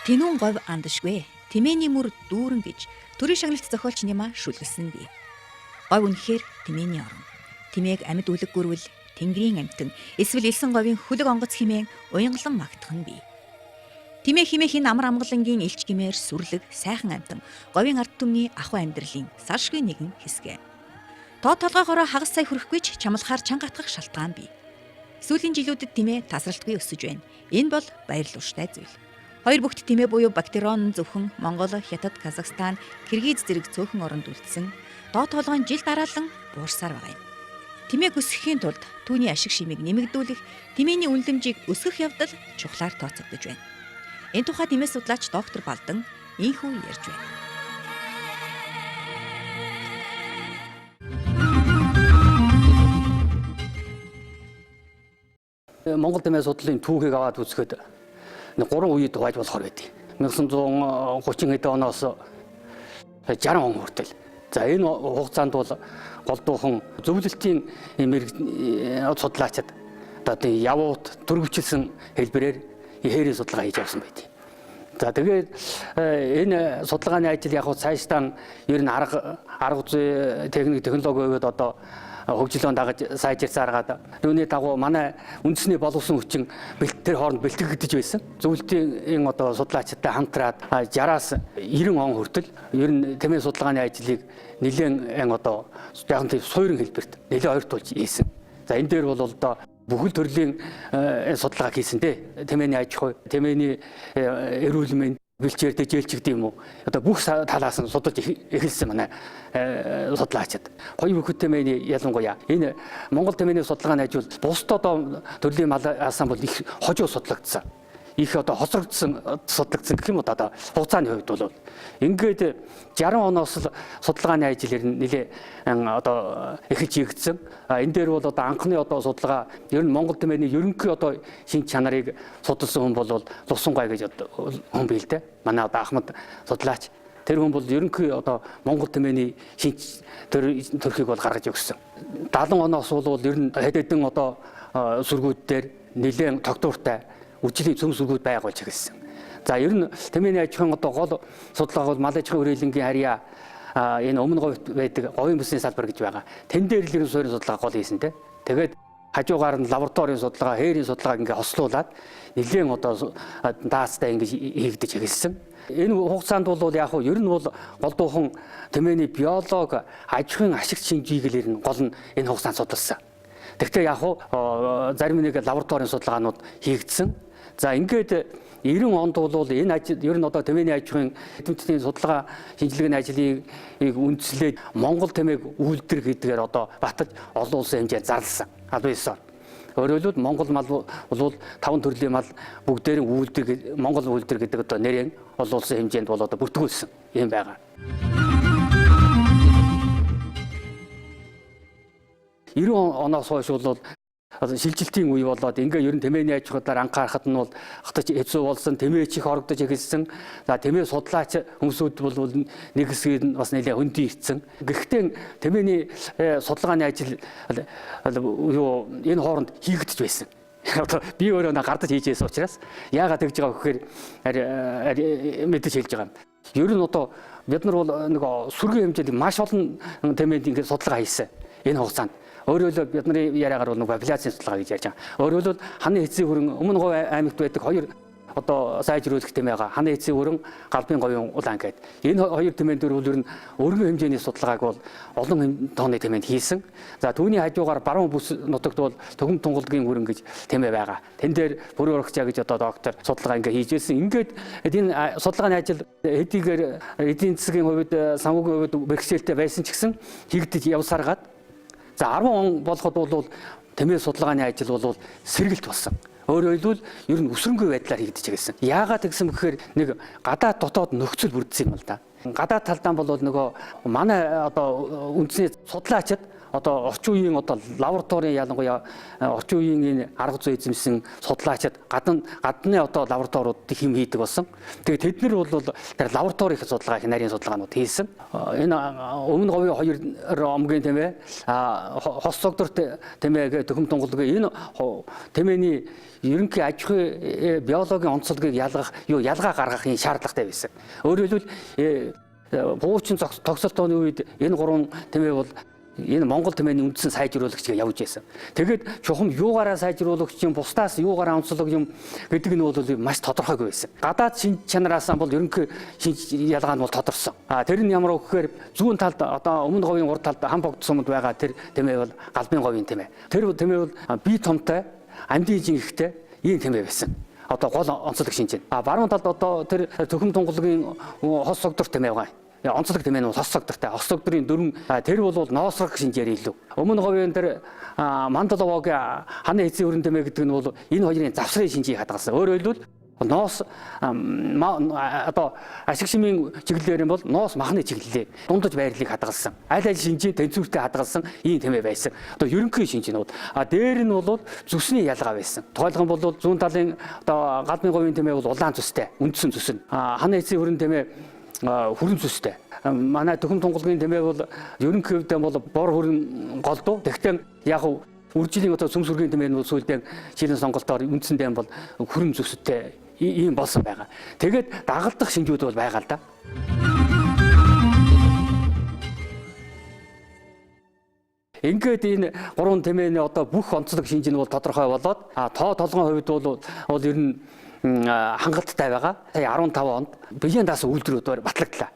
Тэнүүн говь андашгүй. Тэмээний мөр дүүрэн гэж төрийн шагналт зохиолч Нима шүлгэлсэн бий. Говь үнэхээр тэмээний орон. Тэмээг амьд үлэг гүрвэл тэнгэрийн амьтан эсвэл элсэн говийн хөлөг онгоц хэмээн уянгалан магтах нь бий. Тэмээ химээх энэ амар амгалангийн элч гэмээр сүрлэг сайхан амьтан говийн ард түмний ахуй амьдралын салшгүй нэгэн хэсэг. Тоо толгойгоороо хагас сая хүрэхгүй ч чамлахаар чанга атгах шалтгаан бий. Сүүлийн жилүүдэд тэмээ тасралтгүй өсөж байна. Энэ бол баярлууштай зүйл. Хоёр бүхт тэмээ буюу бактерон зөвхөн Монгол, Хятад, Казахстан, Киргиз зэрэг цөөхөн оронд үлдсэн. Доод толгойн жил дараалан буурсаар байгаа юм. Тэмээг өсгөхийн тулд түүний ашиг шимийг нэмэгдүүлэх, тэмээний үнэлэмжийг өсгөх явдал чухлаар тооцогдож байна. Энэ тухай тэмээ судлаач доктор Балдан ийнхүү ярьж байна. Монгол тэмээ судлалын түүхийг аваад үзэхэд гурван үеийн хувааж болохоор байдаг. 1930 хэдэн оноос 60 он хүртэл. За энэ хугацаанд бол голдуухан зөвлөлтийн судлаачид одоо явуут төрөвчлсөн хэлбэрээр хээрийн судалгаа хийж явсан байдаг. За тэгээд энэ судалгааны ажил яг цаашдаа ер нь арга зүй техник технологи хувьд одоо хөгжлөөн дагаж сайжирсаар гаргаад үүний дагуу манай үндэсний боловсон хүчин тэр хооронд бэлтгэгдэж байсан. Зөвлөлтийн одоо судлаачидтай хамтраад 60-аас 90 он хүртэл ер нь тэмээ судалгааны ажлыг нэлээд одоо яг нь суурин хэлбэрт нэлээд ойртуулж хийсэн. За энэ дээр бол одоо бүхэл төрлийн судалгаа хийсэн дээ. Тэмээний аж ахуй, тэмээний эрүүл мэнд, бэлчээр дэжээлч гэдэг юм уу. Одоо бүх талаас нь судалж эхэлсэн манай судлаачид. Хоёр бүхэл тэмээний ялангуяа энэ Монгол тэмээний судалгааны ажил бусд одоо төрлийн мал асан бол их хожуу судлагдсан. Их одоо хоцрогдсон судлагдсан гэх юм уу одоо хугацааны хувьд бол ингээд 60 оноос л судалгааны ажил ер нь нэлээ одоо эхэлж хийгдсэн. Энэ дээр бол одоо анхны одоо судалгаа ер нь Монгол тэмээний ерөнхий одоо шинж чанарыг судалсан хүн бол Лусангай гэж хүн бий л дээ. Манай одоо Ахмад судлаач. Тэр хүн бол ерөнхий одоо Монгол тэмээний шинж төрхийг бол гаргаж өгсөн. 70 оноос бол ер нь хэд хэдэн одоо сүргүүд дээр нэлээд тогтвортой үжлийн цөм сүргүүд байгуулж эхэлсэн. За ер нь тэмээний аж ахуйн одоо гол судалгаа бол мал аж ахуйн хүрээлэнгийн харьяа энэ өмнө говьт байдаг говийн бүсний салбар гэж байгаа. Тэн дээр л ер нь суурин судалгаа гол хийсэн те. Тэгээд хажуугаар нь лабораторийн судалгаа, хээрийн судалгааг ингээ хослуулад нэлээд одоо даацтай ингээ хийгдэж эхэлсэн. Энэ хугацаанд бол яг нь ер нь бол голдуухан тэмээний биолог аж ахуйн ашиг шинжийг л ер нь гол нь энэ хугацаанд судалсан. Гэхдээ яг зарим нэг лабораторийн судалгаанууд хийгдсэн. За ингээд 90 онд бол энэ ажил ер нь одоо тэмээний аж ахуйн эрдэмтдийн судалгаа шинжилгээний ажлыг үндслээд Монгол тэмээг үйлдвэр гэдгээр одоо баталж олон улсын хэмжээнд зарласан. Албан ёсоор. Өөрөөр хэлбэл Монгол мал бол таван төрлийн мал бүгдээр нь үйлдвэр Монгол үйлдвэр гэдэг одоо нэрийн олон улсын хэмжээнд бол одоо бүртгүүлсэн юм байгаа. 90 оноос хойш бол шилжилтийн үе болоод ингээ ер нь тэмээний аж ахуйдаар анхаарахад нь бол хатаж хэцүү болсон, тэмээч их орогдож эхэлсэн. За тэмээ судлаач хүмүүсүүд бол нэг хэсгийг нь бас нэлээ хөндий ирсэн. Гэхдээ тэмээний судалгааны ажил юу энэ хооронд хийгдэж байсан. Одоо би өөрөө гардаж хийж байсан учраас яагаад тэгж байгаа гэхээр мэдээж хэлж байгаа юм. Ер нь одоо бид нар бол нэг сүргэн хэмжээнд маш олон тэмээнд ингээ судалгаа хийсэн энэ хугацаанд. Өөрөөр хэлбэл бид нарын яриагаар бол нэг популяцийн судалгаа гэж ярьж байгаа. Өөрөөр хэлбэл ханы эцсийн хүрэн өмнө говь аймагт байдаг хоёр одоо сайжруулах тэмээ байгаа. Ханы эцсийн хүрэн, галбын говийн улаан гэдэг. Энэ хоёр тэмээн дээр бол ер нь өргөн хэмжээний судалгааг бол олон тооны тэмээнд хийсэн. За түүний хажуугаар баруун бүс нутагт бол төгөм тунгалдгийн хүрэн гэж тэмээ байгаа. Тэн дээр бүрэн урагчаа гэж одоо доктор судалгаа ингээ хийж ирсэн. Ингээд энэ судалгааны ажил хэдийгээр эдийн засгийн хувьд, санхүүгийн хувьд бэрхшээлтэй байсан ч гэсэн хийгдэж явсаргаад за 10 он болоход бол тэмээ судалгааны ажил бол сэргэлт болсон. Өөрөөр хэлбэл ер нь өсрөнгүй байдлаар хийгдэж эхэлсэн. Яагаад тэгсэн бэхээр нэг гадаад дотоод нөхцөл бүрдсэн юм л да. Гадаад талдаа бол нөгөө манай одоо үндэсний судлаачид одоо орчин үеийн одоо лабораторийн ялангуяа орчин үеийн энэ арга зүй эзэмсэн судлаачид гадны одоо лабораториуд хэм хийдэг болсон. Тэгээд тэд нар бол тэр лабораторийн судалгаа их нарийн судалгаанууд хийсэн. Энэ өмнө говийн хоёр омгийн тэмээ, хос цогдорт тэмээ гэх төхөм тунгалгийн энэ тэмээний ерөнхий аж ахуйн биологийн онцлогийг ялгах ялгаа гаргах юм шаардлагатай байсан. Өөрөөр хэлбэл пуучин тогсолтооны үед энэ гурван тэмээ бол энэ Монгол тэмээний үндсэн сайжруулагч гэж явж байсан. Тэгээд чухам юугаараа сайжруулагч юм, бусдаас юугаараа онцлог юм гэдэг нь бол маш тодорхойгүй байсан. Гадаад шинж чанараас бол ерөнхий шинж ялгаа нь бол тодорсон. А тэр нь ямар вэ гэхээр зүүн талд одоо өмнө говийн урд талд хам богд сумд байгаа тэр тэмээ бол галбын говийн тэмээ. Тэр тэмээ бол бие томтой, амьдын жин ихтэй ийм тэмээ байсан. Одоо гол онцлог шинж нь. А баруун талд одоо тэр төхөм тунгалгийн хос согдор тэмээ байгаа. Онцлог тэмээ нь хос согдортой. Хос согдрын дөрвөн тэр бол ноосрог шинжээр илүү. Өмнө говийн тэр Мандаловогийн ханы эзэн өрн тэмээ гэдэг нь бол энэ хоёрын завсрын шинжийг хадгалсан. Өөрөөр хэлбэл ноос одоо ашиг шимийн чиглэлээр юм бол ноос махны чиглэлээ дундаж байрлалыг хадгалсан. Аль аль шинжийн тэнцвэртэй хадгалсан ийм тэмээ байсан. Одоо ерөнхий шинж нь бол а дээр нь бол зүсний ялгаа байсан. Тухайлх юм бол зүүн талын одоо галбын говийн тэмээ бол улаан зүстэй, үндсэн зүс нь. Ханы эзэн өрн тэмээ хүрэн зүстэй. Манай төхөм тунгалгийн тэмээ бол ерөнхий хувьд бол бор хүрэн голдуу. Тэгтээ яг үржилийн одоо сүм сүргийн тэмээ нь бол сүүлдээ шилэн сонголтоор үндсэндээ бол хүрэн зүстэй ийм болсон байгаа. Тэгээд дагалдах шинжүүд бол байгаа л да. Ингээд энэ гурван тэмээний одоо бүх онцлог шинж нь бол тодорхой болоод тоо толгойн хувьд бол ер нь хангалттай байгаа. Сая 15 онд бэлэн даас үйлдвэрүүд батлагдлаа.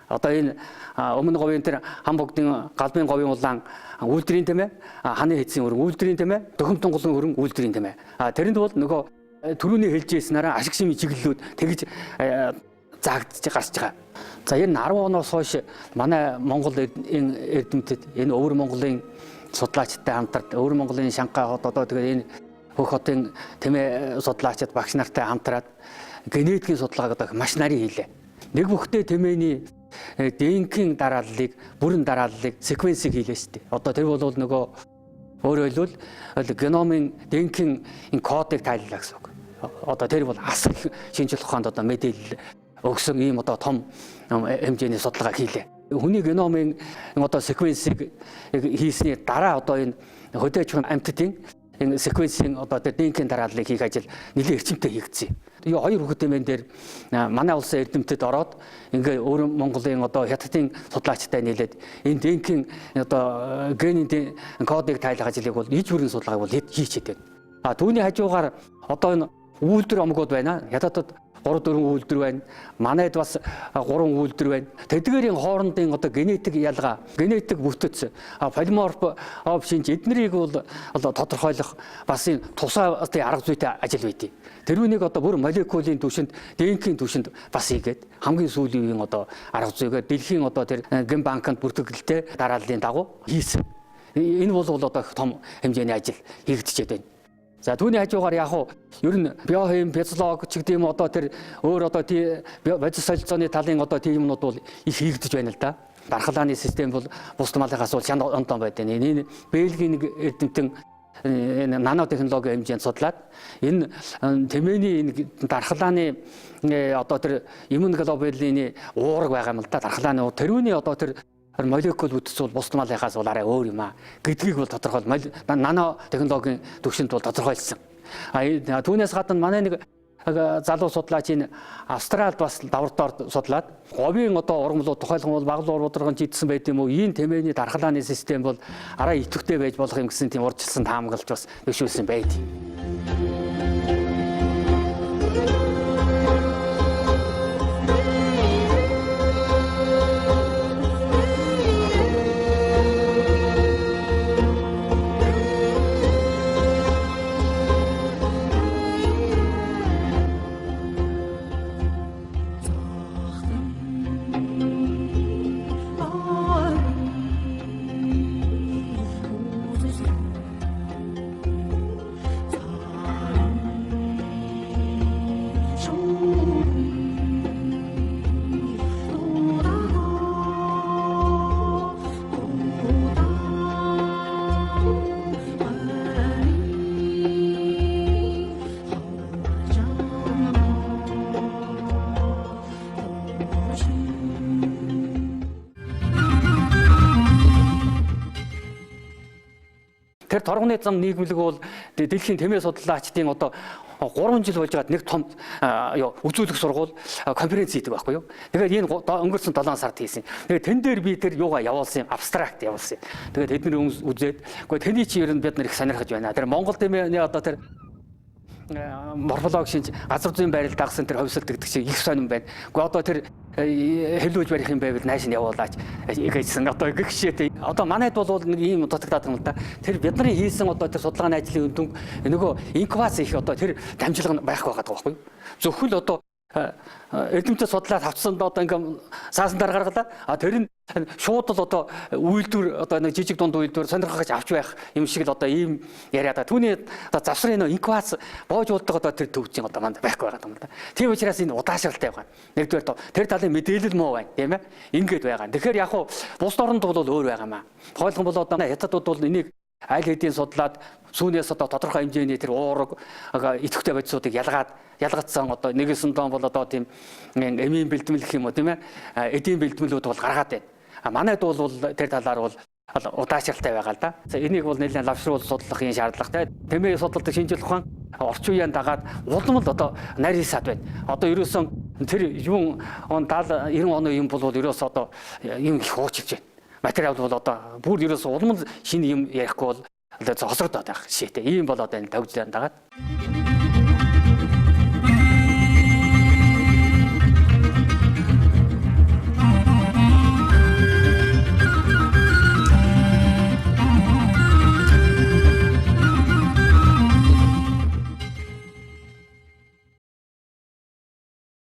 Одоо энэ өмнө говийн тэр хам богдын галбын говийн улаан үйлдвэрийн тэмээ, ханы хэдсийн өрн үйлдвэрийн тэмээ, төхөм тунгалын өрн үйлдвэрийн тэмээ. Тэрэнд бол нөгөө түрүүний хэлж ирснээр ашиг шимийн чиглэлүүд тэгж заагдж гарч байгаа. За энэ 10 оноос хойш манай Монгол эрдэмтэд энэ өвөр Монголын судлаачдтай хамтраад өвөр Монголын Шанхай хот одоо тэгээд энэ хөх хотын тэмээ судлаачид багш нартай хамтраад генетикийн судалгааг одоо маш нарийн хийлээ. Нэг бүхтэй тэмээний ДНК-ийн дарааллыг, бүрэн дарааллыг секвенсийг хийлээ шүү дээ. Одоо тэр бол нөгөө өөрөөр хэлбэл геномын ДНК-ийн кодыг тайллаа гэсэн үг. Одоо тэр бол асар их шинжлэх ухаанд одоо мэдээлэл өгсөн ийм одоо том хэмжээний судалгаа хийлээ. Хүний геномын одоо секвенсийг хийсний дараа одоо энэ хөдөө аж ахуйн амьтдын энэ секвенсийн одоо ДНК-ийн дарааллыг хийх ажил нэлээд эрчимтэй хийгдсэн. Тэгээ хоёр хүүхэд тэмээн дээр манай улсын эрдэмтэд ороод ингээ өөр Монголын одоо хятадын судлаачтай нийлээд энэ ДНК-ийн одоо генийн кодыг тайлах ажлыг бол иж бүрэн судалгааг бол хийчихэд байна. А түүний хажуугаар одоо энэ үйлдвэр омгууд байна. Хятадд 3-4 үйлдвэр байна. Манайд бас 3 үйлдвэр байна. Тэдгээрийн хоорондын одоо генетик ялгаа, генетик бүтэц, полиморф шинж эднэрийг бол тодорхойлох бас энэ тусаа арга зүйтэй ажил байдیں۔ Тэр үнийг одоо бүр молекулын түвшинд, ДНК-ийн түвшинд бас хийгээд хамгийн сүүлийн үеийн одоо арга зүйгээр дэлхийн одоо тэр ген банкнд бүртгэлтэй дарааллын дагуу хийсэн. Энэ бол одоо их том хэмжээний ажил хийгдчихэд байна. За түүний хажуугаар яг уу ер нь биохим, физиолог ч гэдэг юм одоо тэр өөр одоо тий бодис солилцооны талын одоо тийм юмнууд бол их хийгдэж байна л да. Дархлааны систем бол бусд малынхаас бол шан онтон байдаг. Энэ Бельгийн нэг эрдэмтэн энэ нанотехнологи хэмжээнд судлаад энэ тэмээний энэ дархлааны одоо тэр иммуноглобулины уураг байгаа юм л да. Дархлааны уураг тэрүүний одоо тэр молекул бүтэц бол бусд малынхаас бол арай өөр юм а гэдгийг бол тодорхойл нанотехнологийн түвшинд бол тодорхойлсон. А түүнээс гадна манай нэг залуу судлаач энэ Австралид бас лабораторид судлаад говийн одоо ургамлууд тухайлхан бол баглуур ударган жидсэн байд юм уу ийм тэмээний дархлааны систем бол арай идэвхтэй байж болох юм гэсэн тийм урьдчилсан таамаглаж бас зөвшөөрсөн байд. Тэр торгоны зам нийгэмлэг бол дэлхийн тэмээ судлаачдын одоо 3 жил болж байгаад нэг том юу үзүүлэх сургууль конференц хийдэг байхгүй юу. Тэгээд энэ өнгөрсөн 7 сард хийсэн. Тэгээд тэн дээр би тэр юугаа явуулсан юм, абстракт явуулсан. Тэгээд тэд нар үзээд үгүй тэний чи ер нь бид нар их сонирхож байна. Тэр Монгол тэмээний одоо тэр морфологи шинж газар зүйн байрал дагсан тэр ховсолт гэдэг чинь их сонирн байна. Үгүй одоо тэр хэлүүж барих юм байвал нааш нь явуулаач гэсэн одоо гэх жишээтэй. Одоо манайд бол нэг ийм дутагдаад юм л да. Тэр бидний хийсэн одоо тэр судалгааны ажлын үн дүн нөгөө инквас их одоо тэр дамжлага нь байхгүй байгаа байхгүй юу? Зөвхөн л одоо эрдэмтэд судлаад авцсанд одоо ингээм саасан дараа гаргалаа. А тэр нь шууд л одоо үйлдвэр одоо нэг жижиг дунд үйлдвэр сонирхож авч байх юм шиг л одоо ийм яриад байгаа. Түүний одоо завсрын нөө инквац боожуулдаг одоо тэр төвчийн одоо манд байхгүй байгаа юм л да. Тийм учраас энэ удаашралтай байгаа. Нэгдүгээр тэр талын мэдээлэл муу байна, тийм ээ. Ингээд байгаа. Тэгэхээр яг хуу бус оронд бол өөр байгаа маа. Тухайлбал бол одоо хятадууд бол энийг аль хэдийн судлаад сүүнээс одоо тодорхой хэмжээний тэр уураг идэвхтэй бодисуудыг ялгаад ялгацсан одоо нэгсэн дон бол одоо тийм эмийн бэлтгэл гэх юм уу, тийм ээ, эдийн бэлтгэлүүд бол гаргаад байна. А манайд бол тэр талаар бол удаашралтай байгаа л да. Энийг бол нэлээд лавшруул судлахын шаардлагатай. Тэмээ судалдаг шинжлэх ухаан орчин үеийн дагаад улам л одоо нарийсаад байна. Одоо ерөөсөн тэр юун 70 90 оны юм бол ерөөс одоо юм их хуучилж байна. Материал бол одоо бүр ерөөс улам л шинэ юм ярихгүй бол хосроод байх жишээтэй. Ийм болоод байна тавьж дагаад.